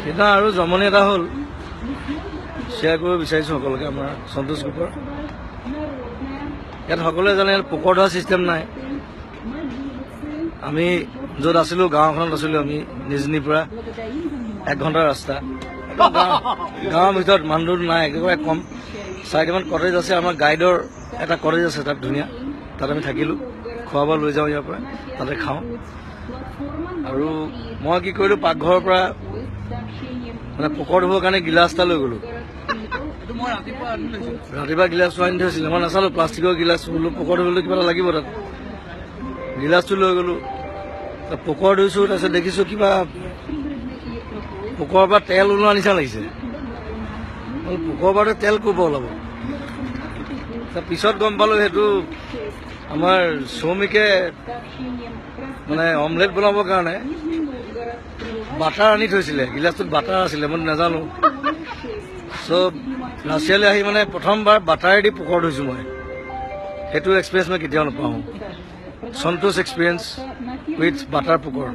সেইদিনা আৰু জমনি এটা হ'ল, শ্বেয়াৰ কৰিব বিচাৰিছোঁ সকলোকে। আমাৰ সন্তোষ গ্ৰুপৰ ইয়াত সকলোৱে জানে, ইয়াত পোকৰ ধোৱা ছিষ্টেম নাই। আমি য'ত আছিলোঁ, গাঁওখনত আছিলোঁ আমি, নিজনীৰ পৰা এক ঘণ্টাৰ ৰাস্তা। গাঁৱৰ ভিতৰত মানুহ নাই, একেবাৰে কম। চাৰিটামান কটেজ আছে, আমাৰ গাইডৰ এটা কটেজ আছে তাত ধুনীয়া। তাত আমি থাকিলোঁ, খোৱা বোৱা লৈ যাওঁ ইয়াৰ পৰা, তাতে খাওঁ। আৰু মই কি কৰিলোঁ, পাকঘৰৰ পৰা মানে পোকৰ ধুবৰ কাৰণে গিলাচ এটা লৈ গ'লোঁ। ৰাতিপুৱা গিলাচটো আনি থৈছিলে, মই নাচালোঁ, প্লাষ্টিকৰ গিলাচ বোলো, পোকৰ ধুবলৈ কিবা এটা লাগিব তাত। গিলাচটো লৈ গ'লোঁ, পোকৰ ধুইছোঁ। তাৰপিছত দেখিছোঁ কিবা পোকৰ পৰা তেল ওলোৱা নিচিনা লাগিছে। পোকৰ পৰা তেল ক'ৰ পৰা ওলাব? তাৰ পিছত গম পালোঁ, সেইটো আমাৰ শ্ৰমিকে মানে অমলেট বনাবৰ কাৰণে বাটাৰ আনি থৈছিলে। গিলাচটোত বাটাৰ আছিলে, মই নাজানো। চ' ৰাছিয়ালৈ আহি মানে প্ৰথমবাৰ বাটাৰেদি পোকৰ ধুইছোঁ মই। সেইটো এক্সপিৰিয়েঞ্চ মই কেতিয়াও নাপাওঁ। সন্তোষ এক্সপিৰিয়েঞ্চ উইথ বাটাৰ পোকৰ।